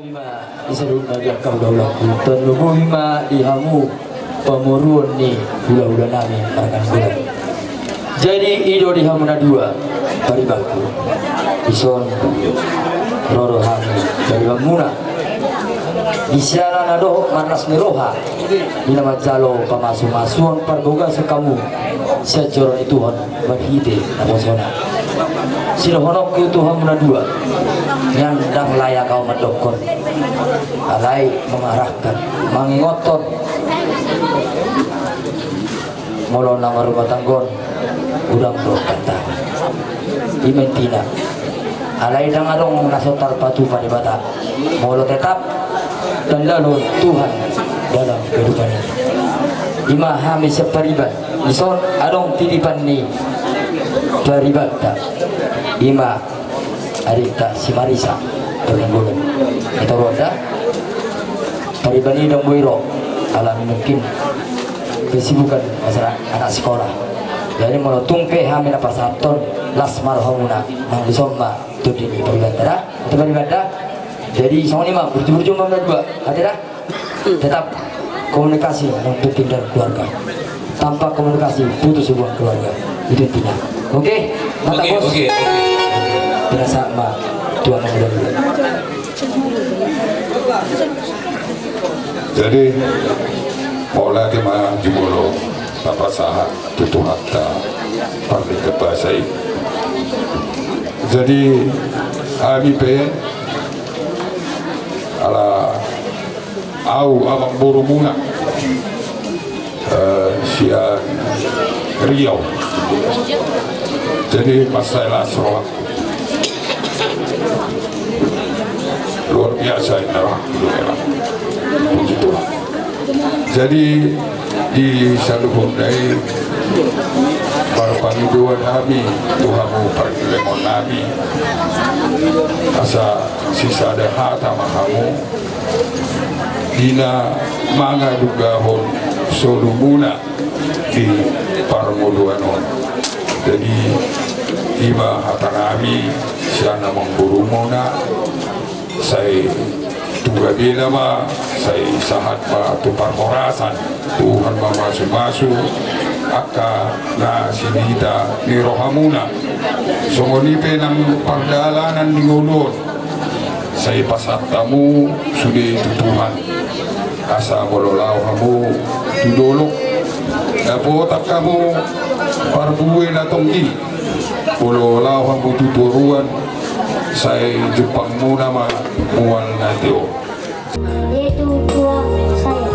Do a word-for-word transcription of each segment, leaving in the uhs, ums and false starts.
Ima di saluhutna di angka hulahulangku, tarlumobi ma di hamu pamoruon ni hulahula nami marga Nainggolan. Jadi i do di hamu na dua paribanku. Dison ro do hami paribanmuna. Di siala na dohot marlas ni roha, di na manjalo pamasumasuon parbagason hamu sian joro ni Tuhan marhite naposona. Sidohononku tu hamu na dua, nian ndang layak ahu mandokkon, alai mengarahkan, mangingothon. Molo na marrumah tangga on, godang do tantangan. Ima intina. Alai ndang adong na so tarpatupa Debata molo tetap tandalhon Tuhan dalam kehidupan ini. Ima hami sian pariban, dison adong titipan ni paribanta. Ima adikta si Marisa, Nainggolan. Ito ro da. Pariban i ndang boi ro, alana mungkin kesibukan masalah anak sekolah. Jadi molo tung pe hami na pasahathon, las ma rohamuna, nang dison ma tondi ni paribanta da. Ito paribanta. Jadi songon i ma, burju-burju ma na dua, ate da. Tetap komunikasi yang penting dalam keluarga. Tanpa komunikasi, putus hubungan keluarga. Itu intinya. Oke, mantap, oke, bos. Oke, oke, oke. Terasa ma, tuan yang udah dulu. Jadi, mauliate ma jumolo tapasahat tu Tuhanta parlinggoman basa i. Jadi, hami pe ala ahu amangborumuna, eh, sian Riau. Jadi, mansai las rohangku. Luar biasa inna rohangku memang. Puji Tuhan. Jadi, di saluhutna i, marpangidoan hami tu hamu parlinggoman nami, asa sisada hata ma hamu, di na mangadungahon solumuna di parngoluan on. Jadi, ima hata nami sian amangborumuna, sai tu gabena ma, sai sahat ma tu parhorasan, Tuhan ma mamasumasu angka na sinita ni rohamuna. Songon i pe nang pardalanan ni ngolu on, sai pasahat hamu sude tu Tuhan. Asa molo laho hamu tu dolok, dapotan hamu parbue na tonggi. Molo laho hamu tu toruan, sai jumpangmuna ma mual na tio. Itu tua saya.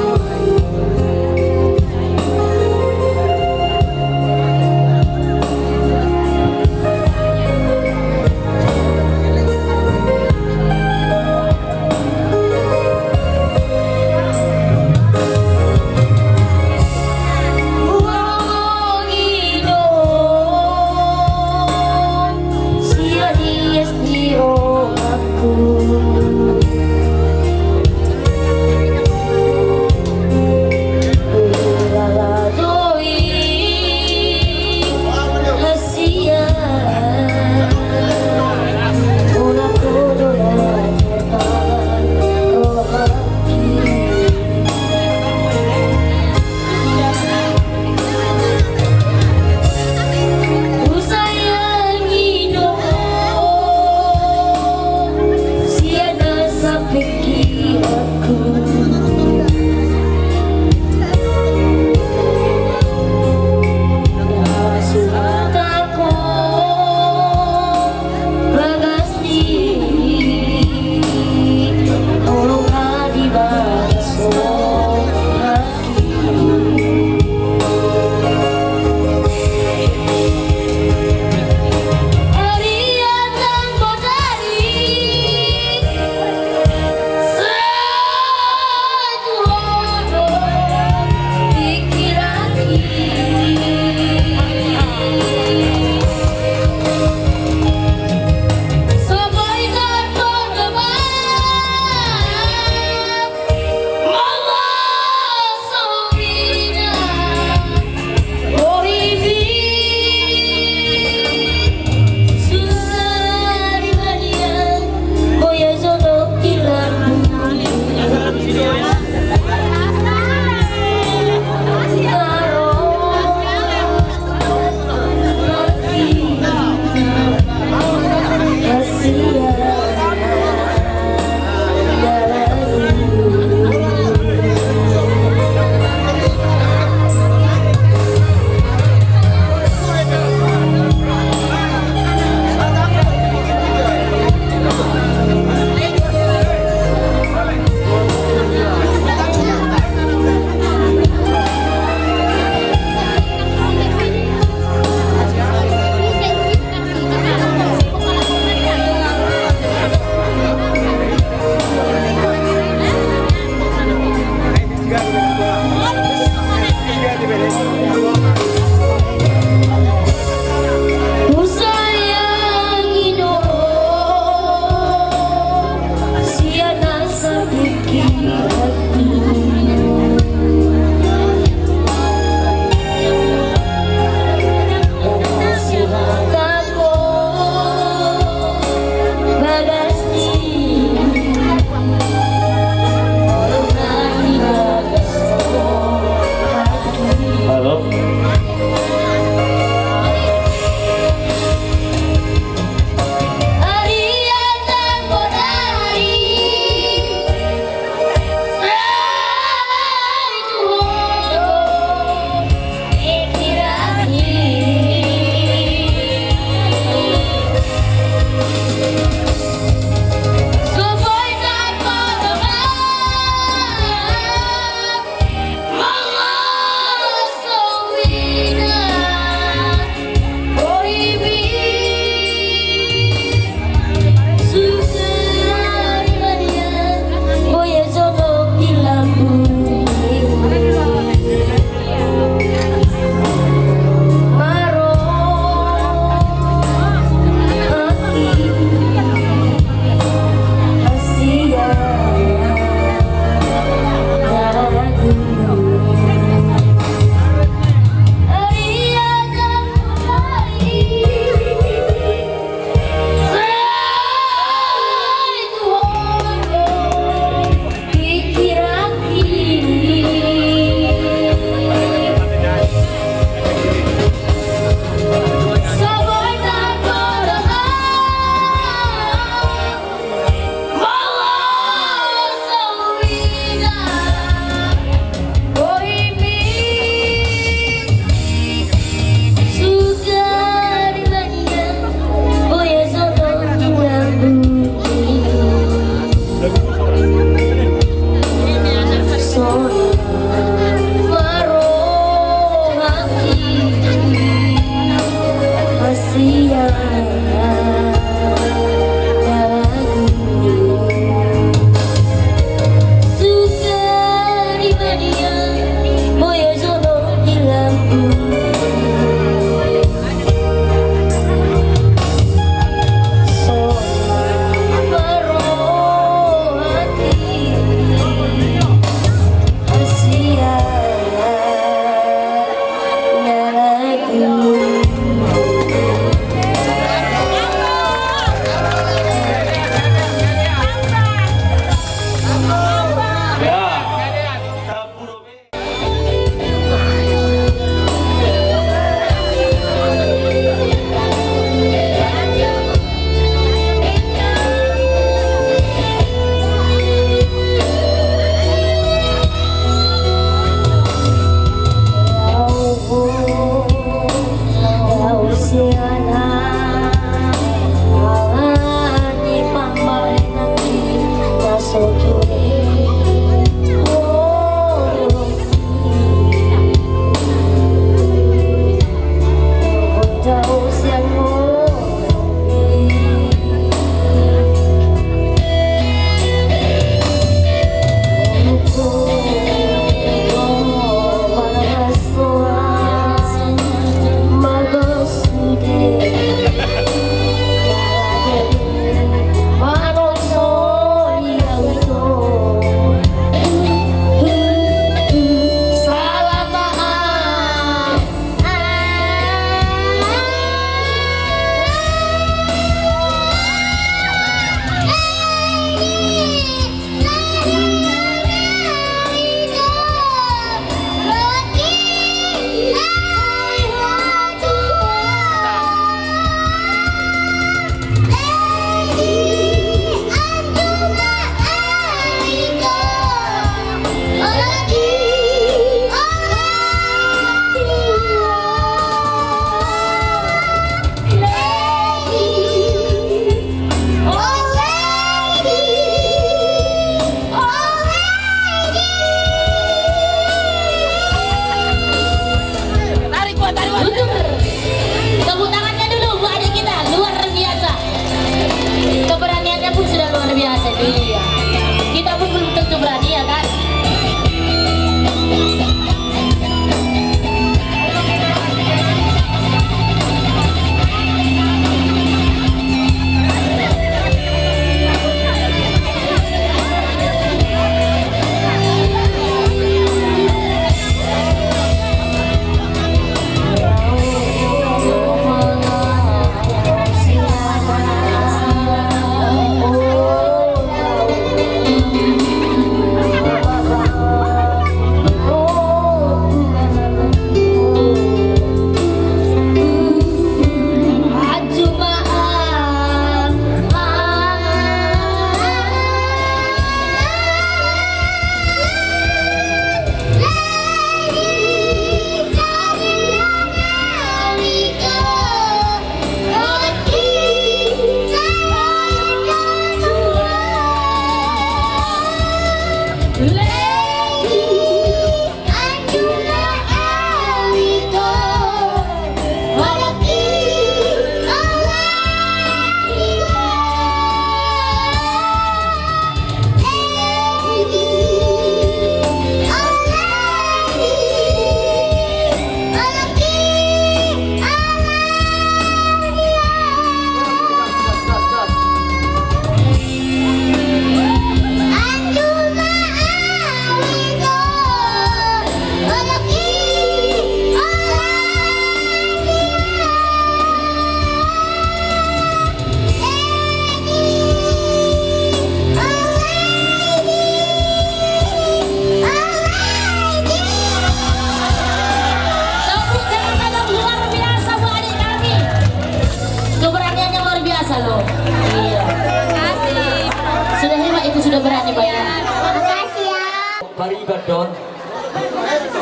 Pariban do on.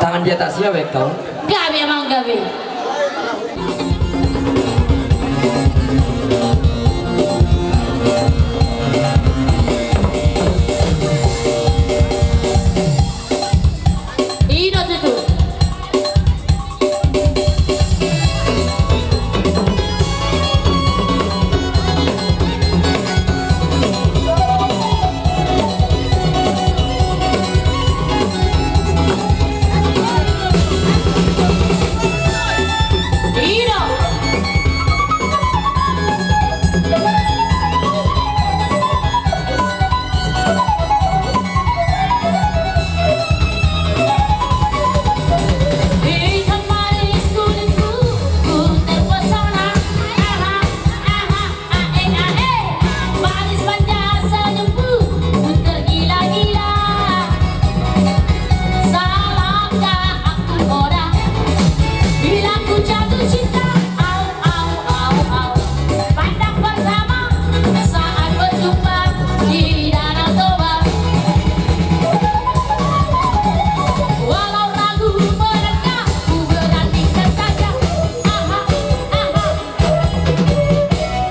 Tangan di atas ya, baik kau. Gabe, amang, gabe. I do tutu. Au, au, au, au. Pandang pertama saat berjumpa di Danau Toba. Walau ragu menentang, ku beranikan saja. Aha, aha.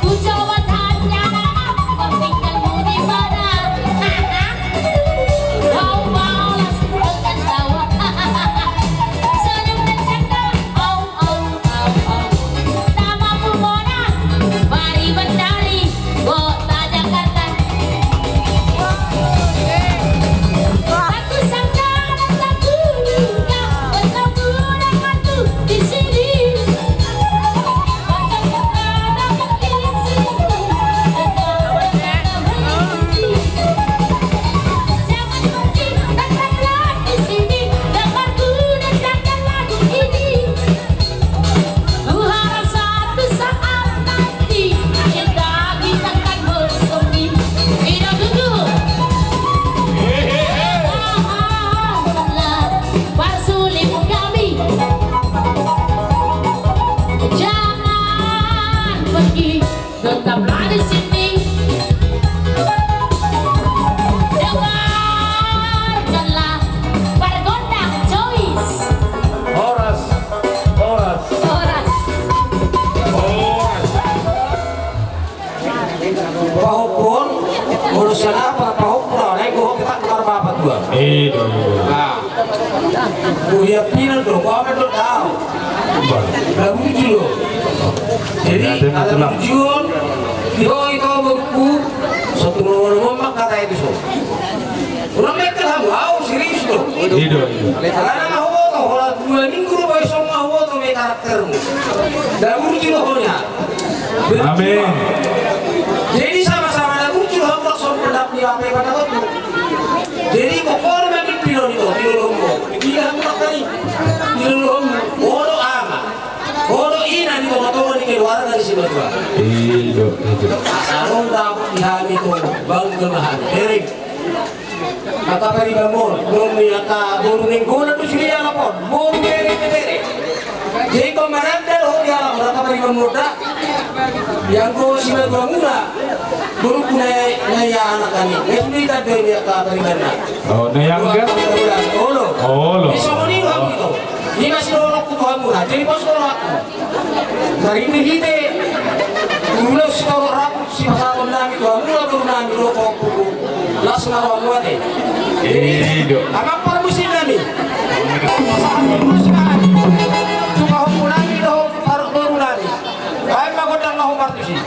Ku coba tanya nama, kau tinggalmu di mana? Aha. Kau balas dengan tawa. Senyum dan canda. Au, au, au, au. Namamu Mona, Pariban dari kota Jakarta. Aku sangka datangmu juga bertemu denganmu di sini. Jangan pergi, tetaplah di sini, dengarku dan dengarkan lagu ini. Ku harap satu saat nanti cinta kita akan bersemi. Tidak dulu. Janganlah persulit kami. Jangan pergi. Tetaplah di sini. Dengarkanlah pargondang Joyce. Horas, horas. Horas. Horas. Pahompu on, molo sian aha pahompu on, naeng gohom tak marmapa tua. Eh, do, do, do. Nah. Kuhian pinan do, kuamen do tau. Bah. Lagu lucu do. Jadi, ada lagu lucu on. Ito, ito, boruku. Satu nomor, nomor, maka kata itu so. Orang mekel hamu, au, serius do. Ido, ido. Karena nunga huboto, holan dua minggu do, boy, so nunga huboto, be karaktermu. Lagu lucu do, holan. Amin. Jadi sama-sama lagu lucu do, hamu langsung pendapat di apa yang kata. Jadi, pokokna ma di pinompar i do, pinompar i do. Dia hamu tadi. Pinompar i do. Olo ama. Olo ina di tonga-tonga ni keluarga di Sibatua. Ido, ido. Asa ro dapot di hami tu bangga ma hami. Eri. Angka pariban on, boru ni angka boru Nainggolan do sude i alap on. Boru bere, bere. Jadi, anggo maranda do ho di alap on, angka pariban on da. Ianggo Sibatua muna. Boru ku na, na ia anak kami. Nunga sude i tanda ni angka paribanna. Oh, na ia angka? Olo. Olo. Di songon i do hamu ito. Di ma sidorongku tu hamuna. Jadi pos do rohangku. Marhite-hite. Ulos sitorop rapu sipasahaton nami tu hamuna boru nami dohot pahompuku. Las ma rohamu ate. Jadi, ido. Amang parmusik nami. Pasahaton ulos ma hami. Tu pahompu nami dohot par-, boru nami. Baen ma gondang na hombar tusi.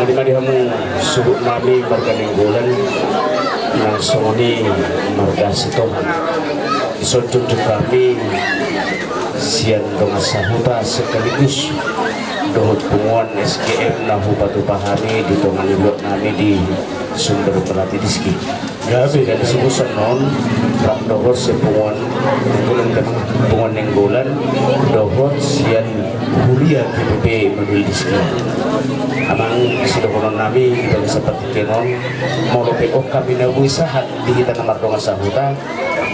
Mauliate ma di hamu suhut nami marga Nainggolan, nang songon i marga Sitohang. Dison jongjongjong hami sian dongan sahuta sekaligus dohot punguan S K M na hupatupa hami di tonga ni luat nami di Sumber Melati disi. Gabe. Sian sibusan on rap dohot sian punguan Nainggolan, punguan Nainggolan dohot sian huria G P P Immanuel disi. Amang, sidohonon nami di bagasan partingkian on, molo pe on hami na boi sahat di hita na mardongan sahuta,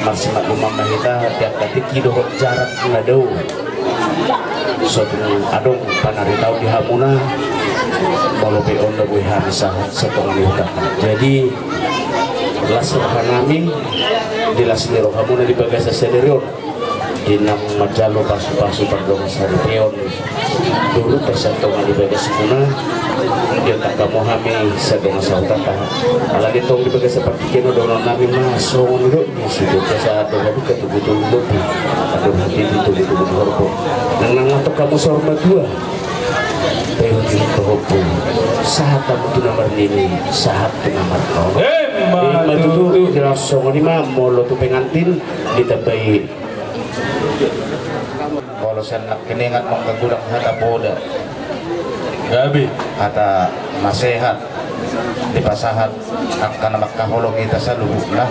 marsimaklum ma hita di angka tingki dohot jarak na dao. So tung adong panaritaon di hamuna, molo pe on na boi hami sahat satonga ni hutanta. Jadi las roha nami di las ni rohamuna di bagasan sadari on, di na manjalo pasupasu pardongan saripeon. Dulu pe satonga di bagasmuna, diontang hamu hami sadongan sahutanta. Alani tong di bagasan partingkian on dohonon nami ma songon i do. Isi do jasa adong hamu ketubu-tubu dopu, adong hatibu tubu-tubu horbo. Nang nang matok hamu saur matua, paihut-ihut tu hompu, sahat hamu tu na marnini, sahat tu na marnono. Emma tutu. Emma tutu. Jelas songon i ma molo tu pengantin ditambai. Molo sian nangkiningan nunga godang hata poda. Gabe. Hata nasehat dipasahat angka na mangkaholongi hita saluhutna.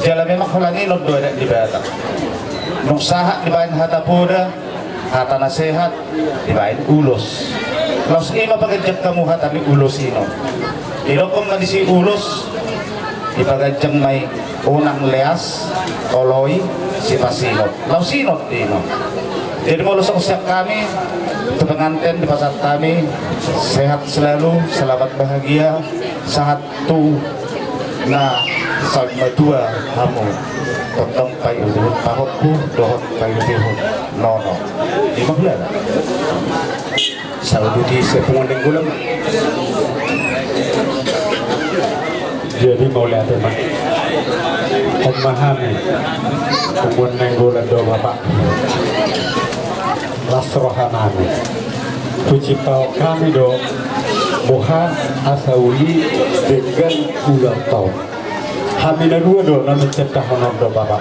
Jala memang holan i do adat ni Batak. Nunga sahat dibaen hata poda, hata nasehat, dibaen ulos. Laos i ma paganjang hamu hata ni ulos i on. Didokkon ma disi ulos, dipaganjang ma i unang leas, oloi, sipasingot. Laos singot i on. Jadi molo songon sian hami, tu pengantin dipasahat hami, sehat selalu, selamat bahagia, sahat tu na saur matua hamu, tongtong paihut-ihut pahompu dohot paihut-ihut nono. Ima hulala. Saluhut i sian punguan Nainggolan. Jadi mauliate ma. On ma hami punguan Nainggolan do Bapak. Las roha nami. Hupasahat hami do boha asa uli denggan ulang tahun. Hami na dua do na mangkatahon on do Bapak.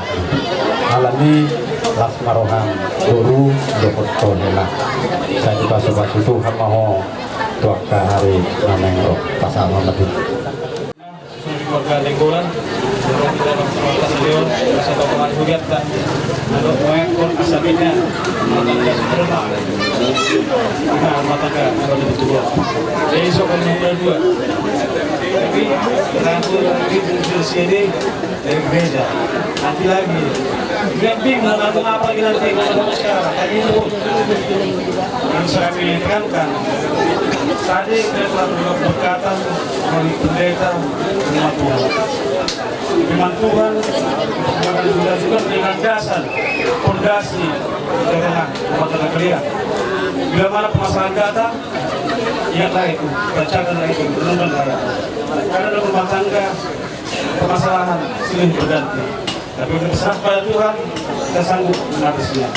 Alani las ma roham boru dohot hela. Sai dipasupasu Tuhan ma ho tu angka ari na naeng ro. Pasahat ma tutu. Keluarga Nainggolan, dalam kesempatan beliau, bisa tahu kemarin hujan tak? Kalau mau ekor asapnya, matangga sebenarnya. Nah, matangga kalau di tua. Jadi sok nomor dua. Tapi nanti di sini dari gereja. Nanti lagi. Dia bingung mau ngomong apa lagi nanti kalau ada acara. Tadi itu yang saya tekankan. Tadi kita telah berkata dari pendeta, firman Tuhan. Firman Tuhan akan menjelaskan dengan dasar, fondasi, di tengah rumah tangga kalian. Bila mana permasalahan datang, ingatlah itu, bacakanlah itu, renungkanlah itu. Karena dalam rumah tangga, permasalahan silih berganti. Tapi kita serah pada Tuhan, kita sanggup mengatasinya.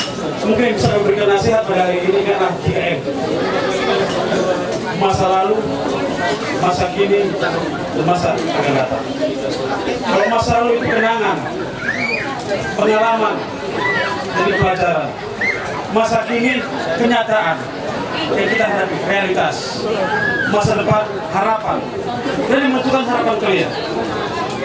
Mungkin yang bisa memberikan nasihat pada hari ini adalah tiga M. Masa lalu, masa kini, dan masa akan datang. Kalau masa lalu itu kenangan, pengalaman, jadi pelajaran. Masa kini kenyataan yang kita hadapi, realitas. Masa depan, harapan. Dan yang menentukan harapan kalian.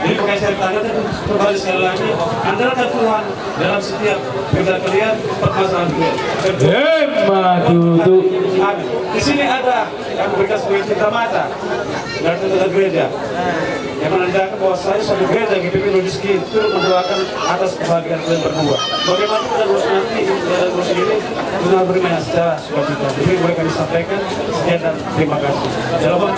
Jadi pakai saya tangan dan kembali sekali lagi, andalkan Tuhan dalam setiap pekerjaan kalian, permasalahan kalian. Emma tutu. Amin. Di sini ada yang memberikan sebagai cinta mata dari tentara gereja yang menandakan bahwa saya sebagai gereja G P P Lodisky turut mendoakan atas kebahagiaan kalian berdua. Bagaimana kita urus nanti, kita urus ini, kita beri secara sukacita. Ini boleh kami sampaikan. Sekian dan terima kasih. Shalom.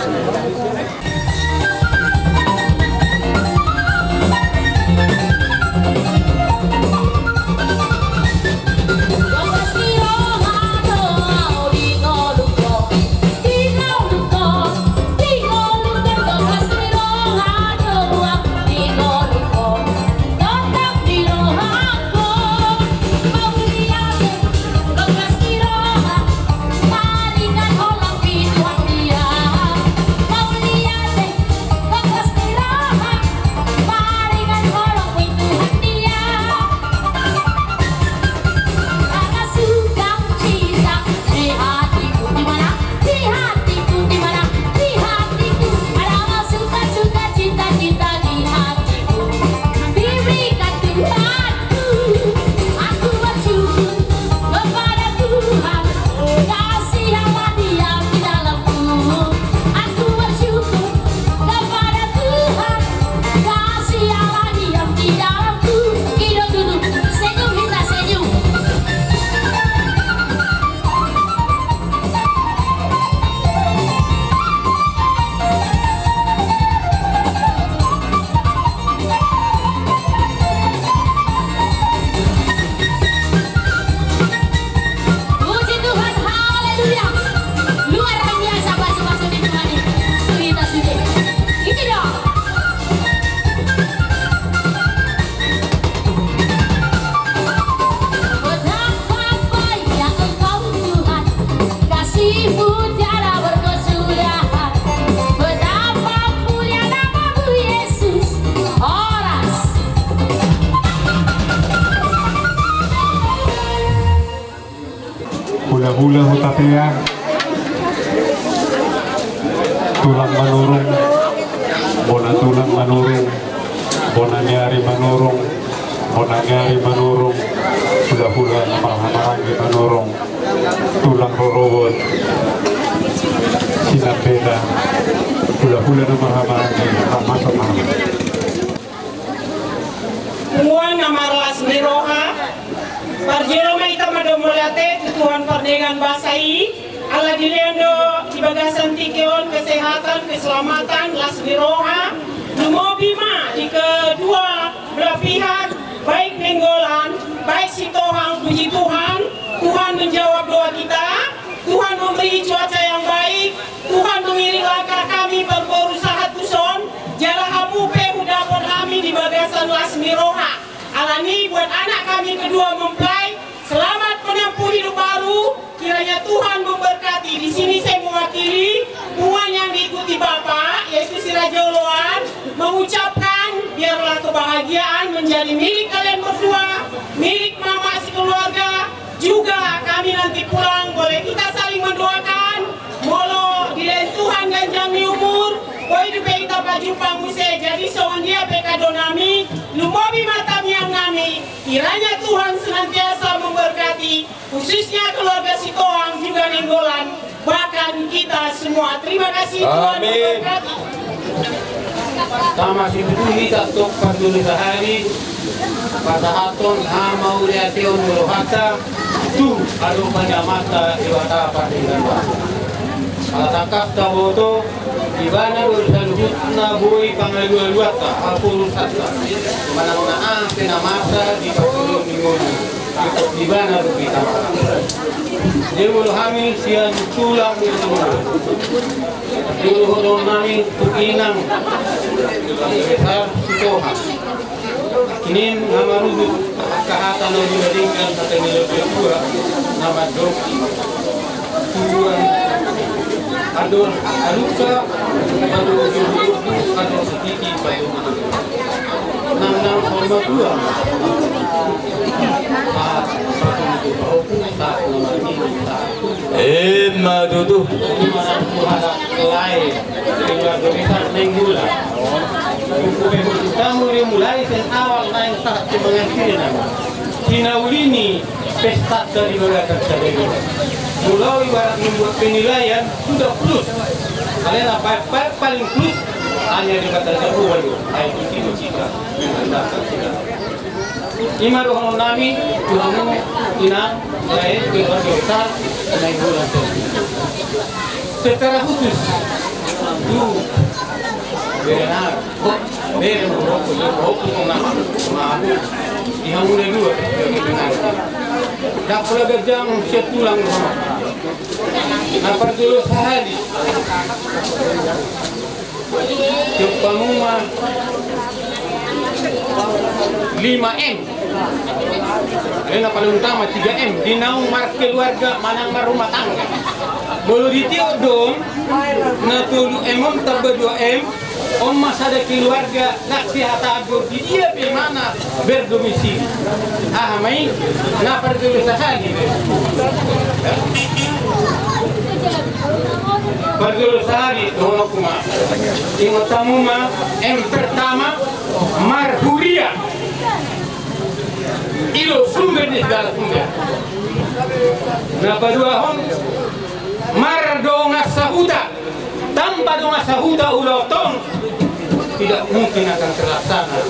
Tulang Manurung, bona tulang Manurung, bona ni ari Manurung, bona ni ari Manurung, hulahula na marhahamaranggi Manurung, tulang rorobot Sinambela, hulahula na marhahamaranggi, marhahamaranggi. Punguan na marlas ni roha, parjolo ma hita mandok mauliate tu Tuhan pardenggan basa i, ala dilehon do di bagasan tingki on kesehatan, keselamatan, las ni roha, lumobi ma di kedua belah pihak, baik Nainggolan, baik Sitohang, puji Tuhan, Tuhan menjawab doa kita, Tuhan memberi cuaca yang baik, Tuhan mengiring langkah kami parboru sahat tuson, jala hamu pe hudapot hami di bagasan las ni roha. Alani buat anak kami kedua mempelai, selamat menempuh hidup baru, kiranya Tuhan memberkati. Di sini saya mewakili punguan yang diikuti Bapak, yaitu si Raja Oloan, mengucapkan biarlah kebahagiaan menjadi milik kalian berdua, milik Mama sekeluarga, juga kami nanti pulang, boleh kita saling mendoakan, molo dilehon Tuhan ganjang ni umur, boi dope hita pajumpa muse. Jadi songon dia pe angka donami, lumobi ma tangiang nami, kiranya Tuhan senantiasa memberkati, khususnya keluarga Sitohang juga Nainggolan, bahkan kita semua. Terima kasih, Tuhan memberkati. Amin. Tama situtu hita tong parjolo sahali pasahathon hamauliateon ni rohanta tu adong ni Amanta Debata pardenggan basa. Ala tangkas taboto, Ibana do saluhutna boi pangalualuanta, haporusanta, manang na aha pe na masa di parjolo ni ngolu. Ibana do hita. Jadi molo hami sian tulang ni Sitohang, dohonon nami tu inang, Besar Sitohang. Ning na marudut angka hata na uli na denggan, hata ni natuatua na mandok, tulang, andor, alusa, padu, andor, sititi, padu. Nang, nang, hormat dua. Emma tutu. Lae, keluarga besar Nainggolan. Buku-buku tamu dia mulai sian awal naeng sahat tu pengakhirna. Hinauli ni pesta dari bagasan sadari. Molo ibarat membuat penilaian sudah plus. Alana pa-, pa-, paling plus hanya di kata jago bayu. Ai itu kita. Ima dohonon nami tu hamu inang, lae, keluarga besar Nainggolan. Secara khusus tu bere nami, bere nami, di hamu na dua, ndang pola ganjang sian tulang. Na parjolo sahali. Tiop hamu ma lima M. Alana paling utama tiga M, di naung markeluarga manang marrumah tangga. Molo ditiop do on, na tolu M on tamba dua M, on ma sada keluarga, na sihata anggo di dia pe imana berdomisili. Aha ma i? Na parjolo sahali. Parjolo sahali, dohononku ma. Ingot hamu ma, M pertama, marhuria. I do sumber ni segala sumber. Na paduahon, mardongan sahuta. Tanpa dongan sahuta ulaon on, tidak mungkin akan terlaksana.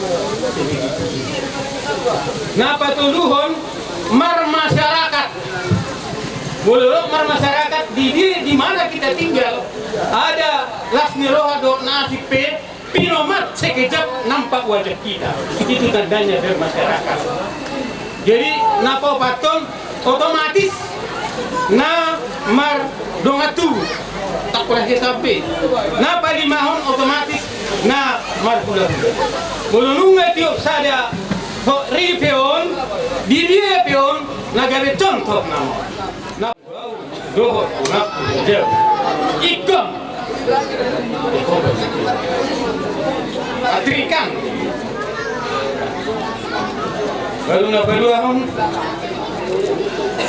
Na patoluhon, marmasyarakat. Molo marmasyarakat di, di, di mana kita tinggal, ada las ni roha dohot na asing pe, pinomat sekejap nampak wajah kita. Itu tandanya bermasyarakat. Jadi, na paopathon otomatis na mardongan tubu. Tak pernah kita sampai. Na palimahon otomatis na marhulahula. Molo nunga tiop sada hori pe on, di dia pe on, na gabe contoh nama. Na Dohot, na, jel. Ikon. Atrikan. Baru na paduahon.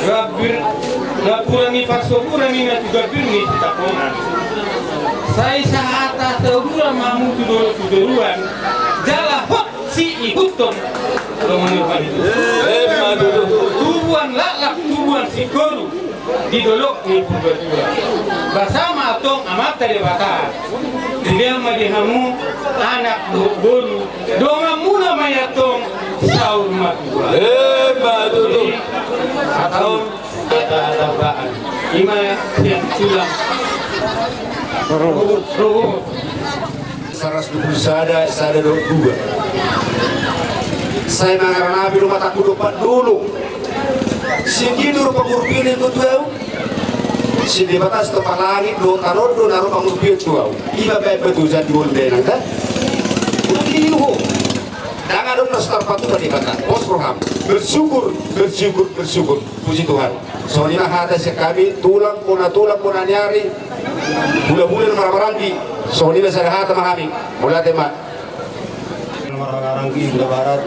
Gambir, napuran ni parsoburan i na tu gambir ni sitapongan. Sai sahata saudara mamutu dolo tu toruan, jala hot si ihuthon. Dongan ni roha ni tubuan laklak tubuan singkoru di dolok ni Purbatua. Basama tong Amanta Debata. Dilehon ma di hamu anak dohot boru, donganmuna ma i antong saur matua. Emma tutu. Jadi, atau kata-kata baan. Ima siap tulang. Ruhut, ruhut. Saratus dua puluh sada, sada dohot dua. Sai mangaranapi do mataku dohot pandulu. Singgi do rupa guru pilih tu ahu. Sian Debata sitopa langit dohot tano do na ro pangurpion tu ahu. Ima baen batu jati on denang da. Ulang di luho. Dang adong na so tarpatupa Debata. Pos roham. Bersyukur, bersyukur, bersyukur. Puji Tuhan. Songon i ma hata sian hami, tulang bona tulang bona ni ari. Hulahula na marhahamaranggi. Songon i ma sada hata ma hami. Mauliate ma. Marhahamaranggi Huta Barat.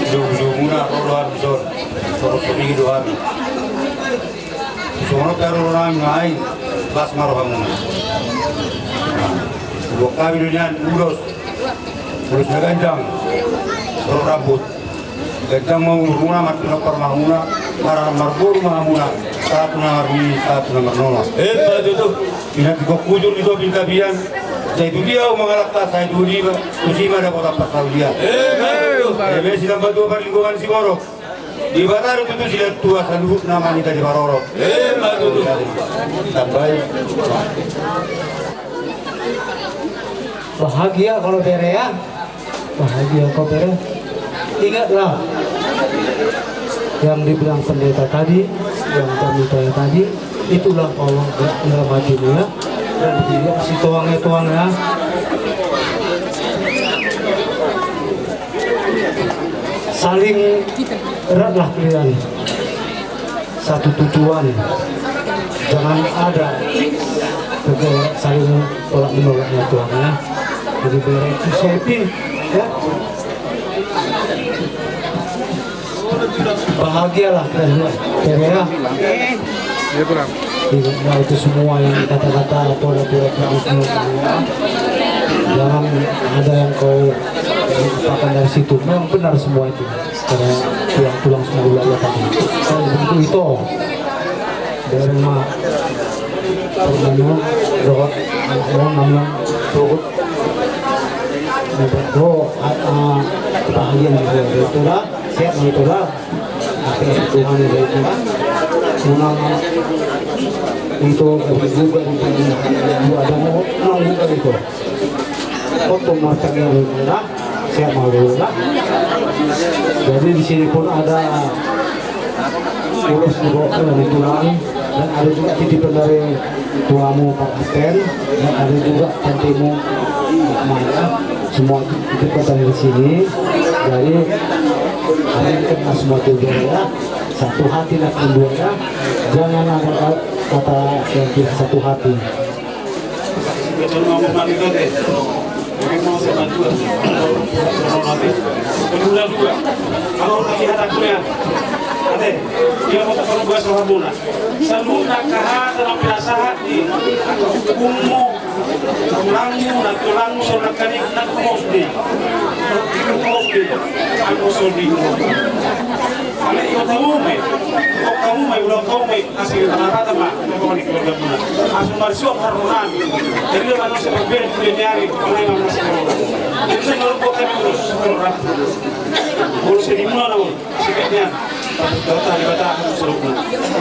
Jogja muna ro do hami dison. Songon i do hami. Songon on pe ro do hami nuaeng, las ma rohamuna. Buat hami do nian ulos. Ulos na ganjang. Ro rambut. Ganjang ma umurmuna, marpinompar ma hamuna, mar-, marboru ma hamuna, sahat tu na marnini, sahat tu na marnono. Emma tutu. Pinantikhon hujur di topi ni tapian, sai tu dia ahu mangalangka, sai tu dia tusi ma dapotan parsaulian. Emma tutu. Eme sitambatua parlinggoman siborok. Debata do tutu silehon tua saluhutna manita diparorot. Emma tutu. Tambai. Bahagia kalau bere ya. Bahagia kau bere. Ingatlah yang dibilang pendeta tadi, yang kami tanya tadi, itulah bahwa dalam hatimu ya. Dan dia si tuang ya, tuang ya. Saling eratlah kalian. Satu tujuan. Jangan ada saling tolak menolak ya Tuhan ya. Jadi bere itu happy ya. Bahagialah dan bere ya. Iya, itu semua yang kata-kata atau aturan-aturan semua. Jangan ada yang kau lupakan dari situ. Memang benar semua itu. Karena tulang-tulang semua ulah-ulah tadi. Kalau begitu itu dari ma permenu dohot anakmu namanya turut membantu kebahagiaan di keluarga itulah, sehat itulah. Tapi Tuhan itu kan menang itu juga di dua ada mau menang juga itu. Untuk makan lah, siap malu lah. Jadi di sini pun ada ulos dibawa dari tulang dan ada juga titipan dari tuamu Pak Kapten dan ada juga tantimu Maya. Semua titip pesan di sini. Jadi kami kena semua juga ya. Satu hati lah keduanya. Jangan ada kata yang tidak satu hati. Saluhutna angka hata na pinasahat ni angka pupungmu, tulangmu, nantulangmu, songon nangkaning na tumos be. Tumos be. Anggo songon i. Alai iot hamu ma i. Iot hamu ma i, ulaon hamu ma i. Asa i tangapatan ma, tongtong ni keluargamuna. Asa marsuang haroro nami. Jadi dia manusia berbeda di dunia ni ari, mulai ma masih corona. Jadi saya nolak kota di urus, corona. Urus ini muna namun, sikapnya. Kota di kota, harus serupna.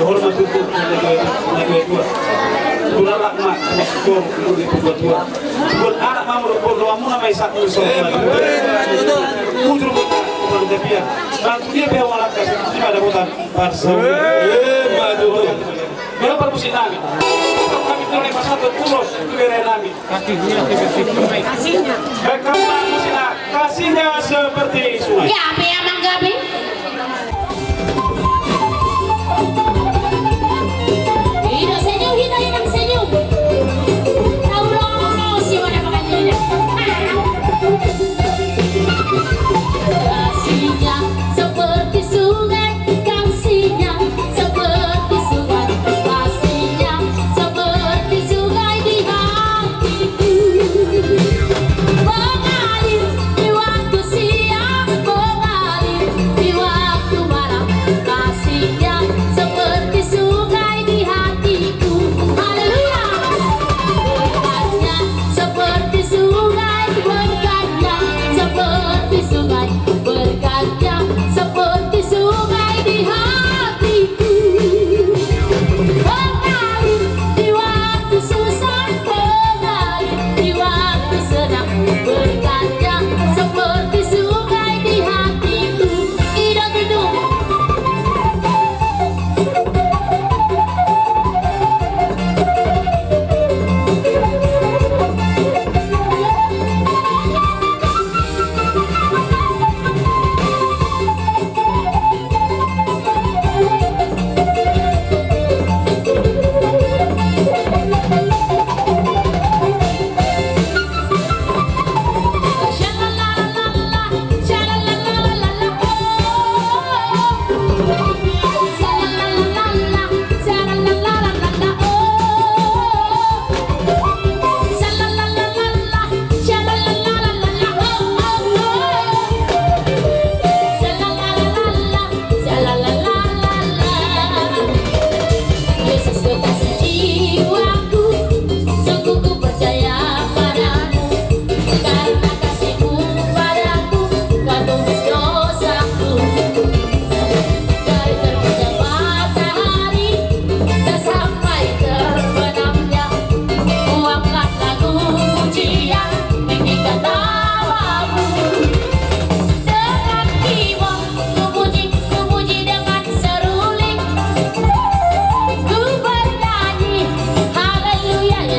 Hormat tutu, na tua, na tua tua. Tuna lakma, sama sekor, tuna di tua tua. Buat anak mamu, buat doa muna, mai satu, sama tua. Mujur kota, bukan tapi ya. Bantu dia, biar walak, kasih, ada kota. Parso. Emma tutu. Molo parmusik nami. Kami tolong pasal ulos tu bere nami. Baik, kami parmusik na kasihnya seperti sungai. Gabe, Amang, gabe. Ida senyum, ida, ida senyum. Tahu lo, si mana pakai ida. Kasihnya seperti sungai, kau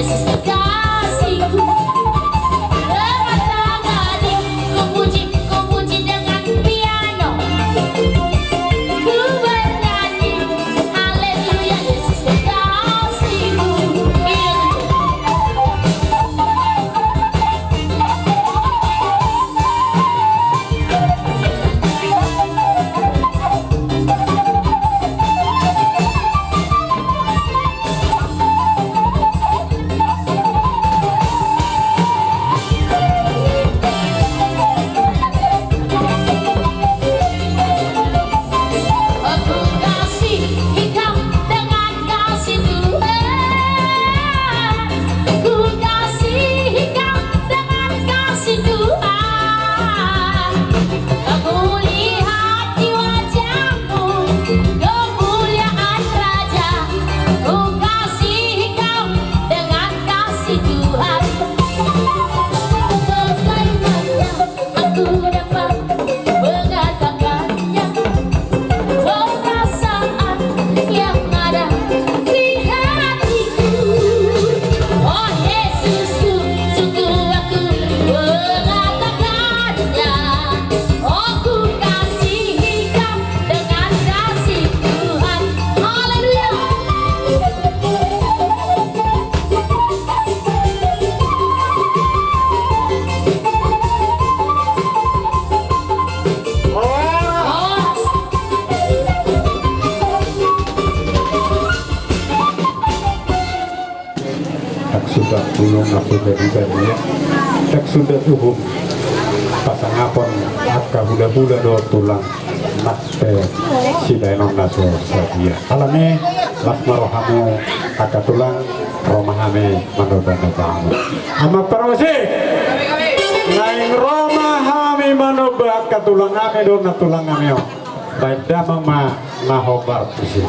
Kasihku, dengan tangan ku puji, ku puji dengan piano. Ku bernyanyi, haleluya, Yesus kekasihku. Ku kasih Engkau dengan kasih Tuhan. Ku lihat di wajah-Mu kemuliaan Raja. Ku kasih Engkau dengan kasih Tuhan. Bukan hanya aku dapat mengatakannya. Oh, perasaan yang ada di hatiku. Oh, Yesusku, sungguh aku mengatakannya. Oh, ku kasih Engkau dengan kasih Tuhan. Haleluya. Ndang suda bulung na suda dibadia, ndang suda uhum pasangapon angka hulahula dohot tulang. Mate sibaenon na so sadia. Alani las ma rohamu angka tulang, ro ma hami manoba-noba hamu. Amang parmusik, naeng ro ma hami manoba angka tulang nami dohot nantulang nami on. Baen damang ma na hombar tusi.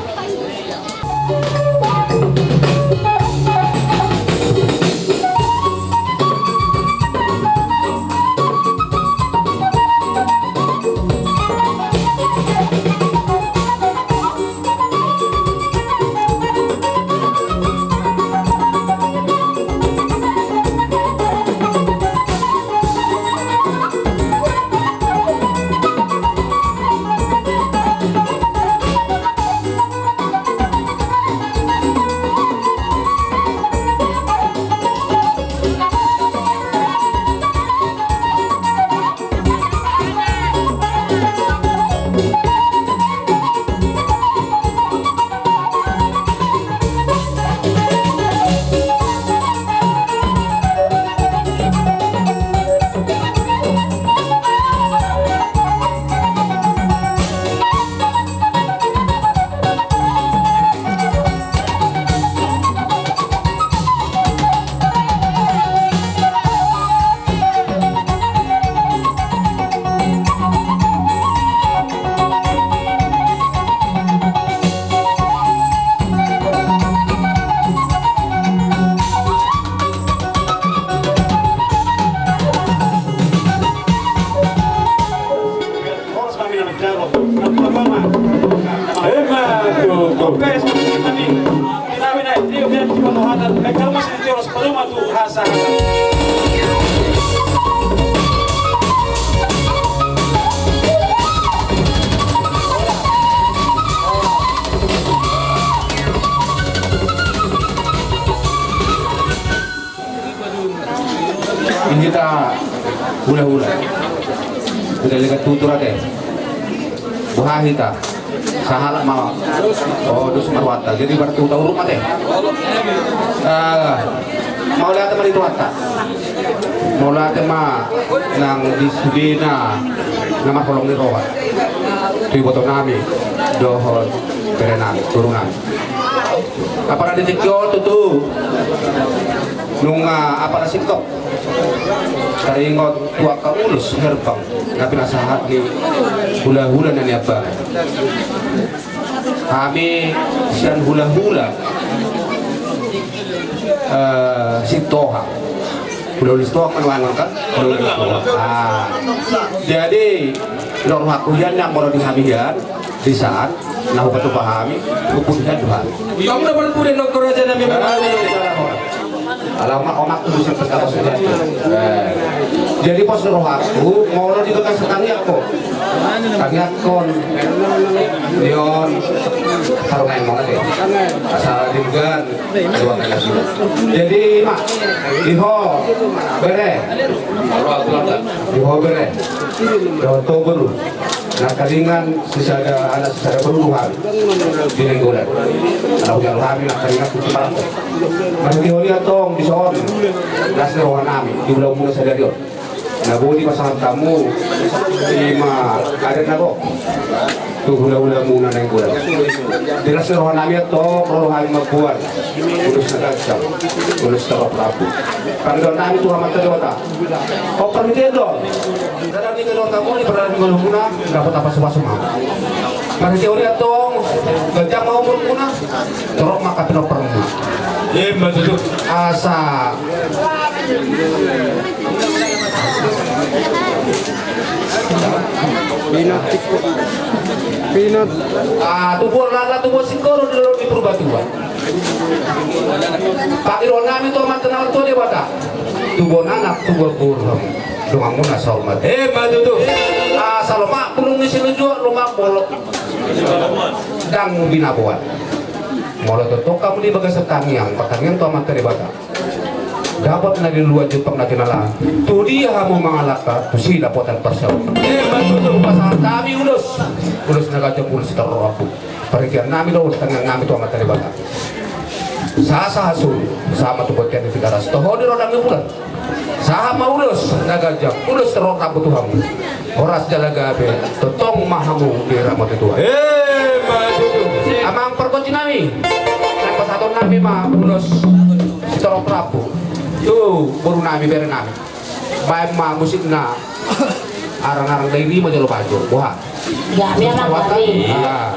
Hita hulahula, hita legan tutur ate. Boha hita? Sahalak ma. Oh, dos ma rohanta. Jadi berarti huta uruk ma ate. Ah, mauliate ma di Tuhanta. Mauliate ma nang di sudena na marholong ni roha tu iboto nami dohot bere nami, toru nami. Apala di tingki on tutu nunga apala singkop taringot tu angka ulos herbang na pinasahat ni hulahula na niambangan. Hami sian hulahula, eh, Sitohang. Hulahula Sitohang ma nuaeng on kan? Hulahula Sitohang. Ah. Jadi, rohangku hian na molo di hami hian, di saan na hupatupa hami, hupuji hian Tuhan. Tong na parpudi nongko raja nami. Alamak, omak tu musim pertama sudah. Eh. Jadi pos rohangku, molo di Bagasan tangiangkon. Tangiangkon. Ion. Taruh main banget ya. Asal di bulan. Jadi, Mak, iho, bere. Iho, bere. Iho, tobu. Nangkaningan sisada anak sisada boru hami. Di Nainggolan. Anak ujal hami nangkaningan tutu parangko. Marhite ho i antong dison. Las ni roha nami di ulaonmuna sadari on. Na boi dipasahat hamu ima adat na gok tu hulahulamuna Nainggolan. Di las ni roha nami antong ro hami mamboan ulos na ganjang, ulos na rap rambu. Pangidoan nami tu Amanta Debata. Ho parhitean do. Sadari on hamu di pardalanan ni ngolumuna dapot pasupasu ma. Marhite on i antong ganjang ma umurmuna. Torop ma angka pinomparmuna. Ima tutu. Asa. Pinot. Pinot. Ah, tubuan laklak, tubuan singkoru di lolo ni Purbatua. Pangidoan nami tu Amanta na martua Debata. Tubuan anak, tubuan boru hamu. Donganmuna saur matua. Ima tutu. Asa lomak bulung ni silunjuak, lomak bolok. Ndang binaboan. Molo tongtong hamu di bagasan tangiang, partangiangan tu Amanta Debata. Dapot na di luat jumpang na tinala. Tu dia hamu mangalangka, tusi dapotan parsaulian. Ima tutu. Pasahat hami ulos. Ulos na ganjang, ulos sitorop rambu. Parhitean nami do, tangiang nami tu Amanta Debata. Sahat-sahat solu, sahat ma tu bontean ni Tigaras, toho di rondang ni bulan. Sahat ma ulos na ganjang, ulos torop rambu tu hamu. Horas jala gabe, tongtong ma hamu diramoti Tuhan. Ima tutu. Amang pargonsi nami, naeng pasahaton nami ma ulos sitorop rambu tu boru nami, bere nami. Baen ma musikna. Arang-arang dairi ma jolo bajo. Boha? Gabe, Amang, gabe. Ah.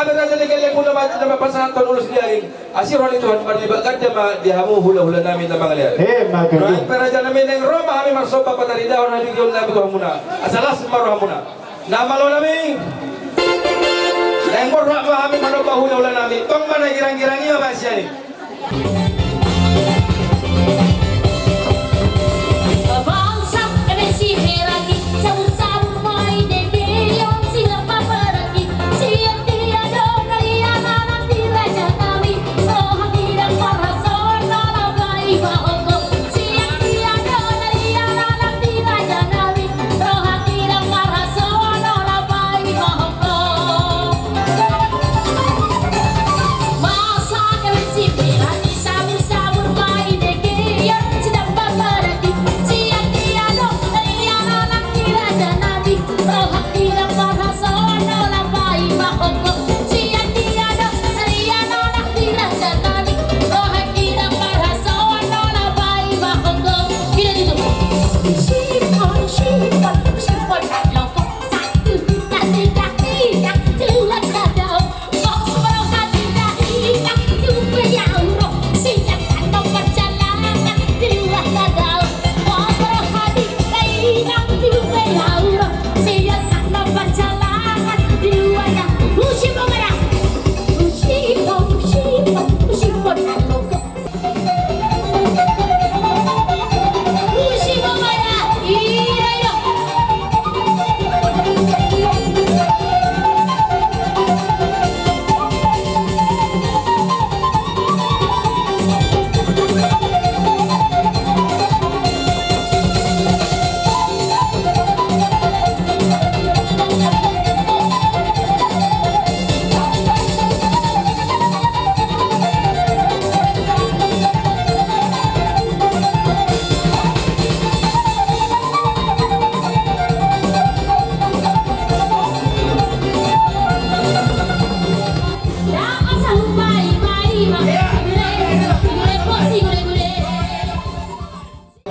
Hami raja ni gellengmuna ma na pasahathon ulos ni ari. Asi roha ni Tuhan marlipat ganda ma di hamu hulahula nami na mangalean. Emma tutu. Raja nami, naeng ro ma hami marsomba pataridahon hagigion nami tu hamuna. Asa las ma rohamuna. Na malo nami. Naeng borhat ma hami manomba hulahula nami. Tong ma na girang-girang i ma basian i.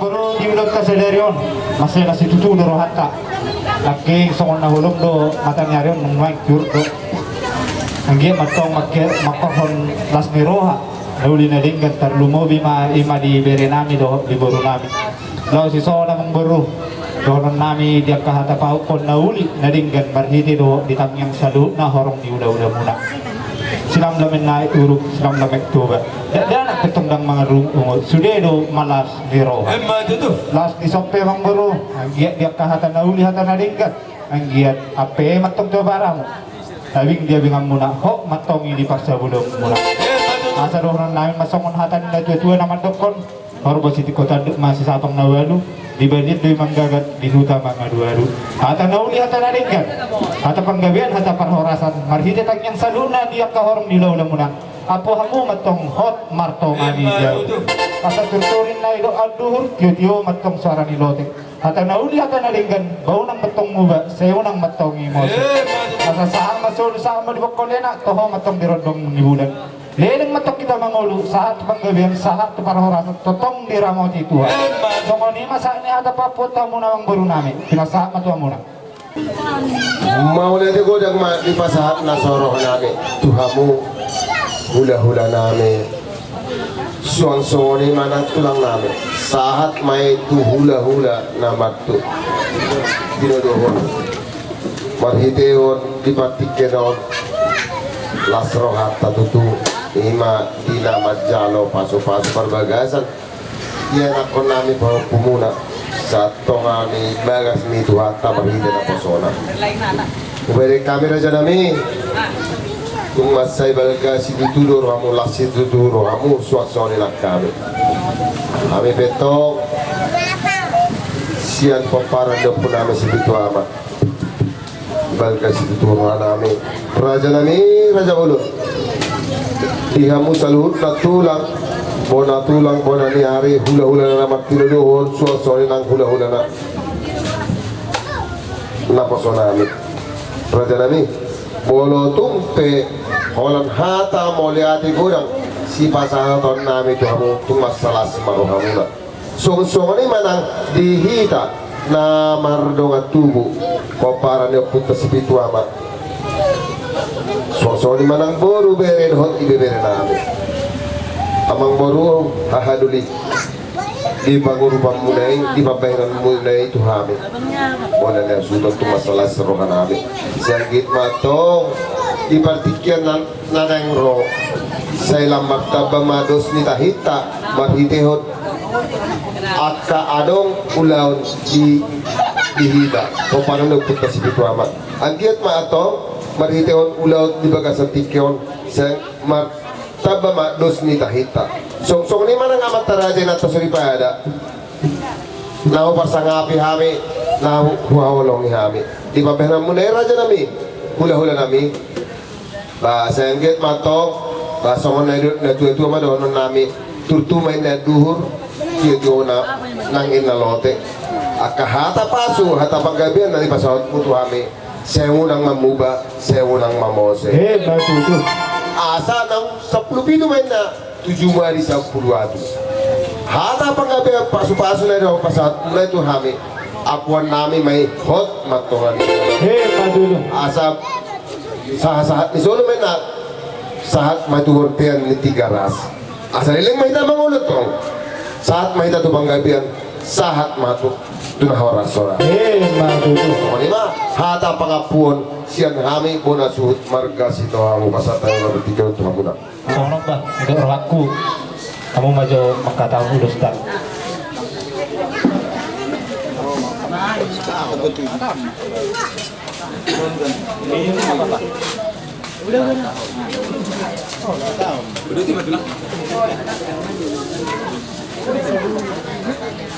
Boru, di ulaonta sadari on, mansai las situtu do rohanta. Nangkin songon na holom do mata ni ari on, naeng tiur do. Anggiat ma antong mangkorhon las ni roha na uli na denggan, tarlumobi ma i ma di bere nami dohot di boru nami. Laos i songon i, amang boru, dohonon nami di angka hata pahophon na uli na denggan marhite dohot di tangiang saluhutna horong ni hulahulamuna. Silamlamen na aek uruk, silamlamen Toba. Dakdanak pe antong ndang mangarungut, sude do ma las ni roha. Emma tutu. Laos dison pe, amang boru, anggiat di angka hata na uli, hata na denggan, anggiat ampe ma antong tu abaramu, tabing di abinganmuna, hot ma antong i di parsabulonmuna. Emma tutu. Asa dohonon nami ma songon hata ni natuatua na mandokkon: Horbo sitingko tanduk ma sisapang na ualu, di balian do i manggagat, di huta mangaduadu. Hata na uli, hata na denggan, hata panggabean, hata parhorasan, marhite tangiang saluhutna di angka horong ni hulahulamuna, ampu hamu ma antong hot martonga ni jabu. Asa turtur ninna i do anduhur, tiotio ma antong soara ni lotek. Hata na uli, hata na denggan, ba unang ma antong muba, sai unang ma antong i mose. Asa sahat ma solu, sahat ma di bongkol leleng, toho ma antong di rondong ni bulan. Leleng ma antong hita mangolu, sahat tu panggabean, sahat tu parhorasan, tongtong diramoti Tuhan. Emma. Songon i ma sahat ni hata pampuonta hamuna, amang boru nami, pinasahat ma tu hamuna. Mauliate godang ma dipasahat na so roha nami tu hamu hulahula nami. Suang songon i ma nang tulang nami, sahat ma i tu hulahula na martu. Tinodohon. Marhitehon di partingkian on, las rohanta tutu, i ma di na manjalo pasupasu parbagason di anakkon nami pahompumuna, sahat tu tonga ni bagas ni Tuhanta marhite naposona. Hubereng hami, raja nami, tung mansai balga situtu do rohamu, las situtu rohamu, suang songon i nang hami. Hami pe antong sian pomparan ni ompu nami Sipitu Ama, balga situtu roha nami, raja nami, raja bolon. Di hamu saluhutna tulang, bona tulang, bona ni ari, hulahula na martinodohon, suang songon i nang hulahula na naposo nami, raja nami. Molo tung pe holan hata mauliate godang sipasahaton nami tu hamu, tung mansai las ma rohamuna. Songon songon i ma nang di hita na mardongan tubu, pomparan ni ompunta Sipitu Ama. Suang Songon i ma nang boru, bere dohot ibebere nami. Amangboru, haha doli. Di pangurupanmuna i, di pambahenanmuna i tu hami, bona ni hasuhuton tumangihon las roha nami. Sai anggiat ma antong di partingkian na naeng ro, sai lam martamba ma dos ni tahinta marhitehon angka adong ulaon di, di hita. Pomparan ni ompunta Sipitu Ama. Anggiat ma antong marhitehon ulaon di bagasan tingki on sai martamba ma dos ni tahinta. Songon i ma nang amanta raja, inanta soripada, na huparsangapi hami, na huhaholongi hami. Di pambahenanmuna i, raja nami, hulahula nami. Ba sai anggiat ma antong, ba songon na didok natuatua ma dohonon nami: Turtu ma inna anduhur, tiotio nang inna lote. Angka hata pasu, hata panggabean na dipasahatmu tu hami, sai unang mamuba, sai unang mamose. Emma tutu. Asa naung sampulu pitu ma inna, tuju ma di sampulu atus. Hata panggabean, pasupasu na dipasahatmuna i tu hami, ampuan nami ma i, hot ma antong. Emma tutu. Asa sahatsahat ni solu ma inna, sahat ma tu bontean ni Tigaras. Asa leleng ma hita mangolu antong, sahat ma hita tu panggabean, sahat ma tu, tu na horas-horas. Emma tutu. Songon i ma hata pangampuon sian hami bona suhut marga Sitohang, hupasahat hami ma partingkian on tu hamuna. Songon on, bah, didok rohangku, hamu ma jo mangkatahon ulos ta.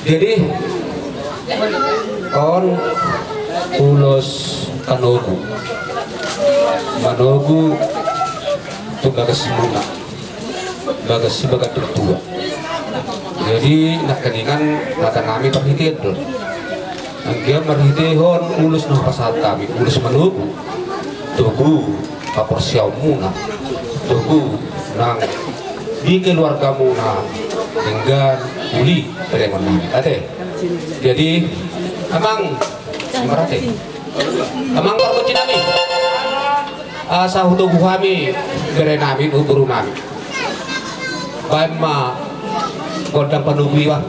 Jadi, on ulos panogu, manogu tu bagasmuna, bagas si bagas tua. Jadi, nangkiningan hata nami marhite on do. Anggiat marhitehon ulos na hupasahat hami, ulos manogu, togu haporseaonmuna, togu nang di keluargamuna, denggan uli parengon nami. Ate. Jadi, amang, amang pargonsi nami, asa hutogu hami bere nami, boru nami. Baen ma gondang panogu i, bah.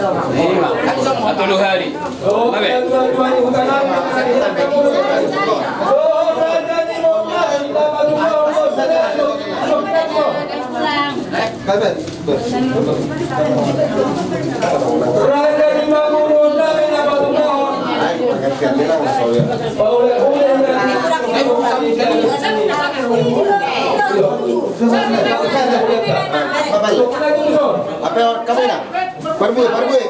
Atau dua hari. Apa? Apa kamu ini? Parbue, parbue.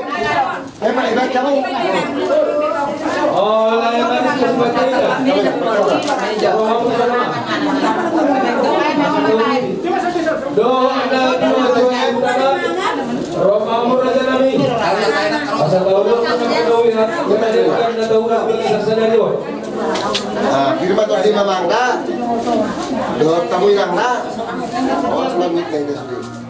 Eh, Pak, hebat kamu. Ah, firman Tuhan di mamang na. Dohot tamu inang na. Awas, mamit na ini sudah.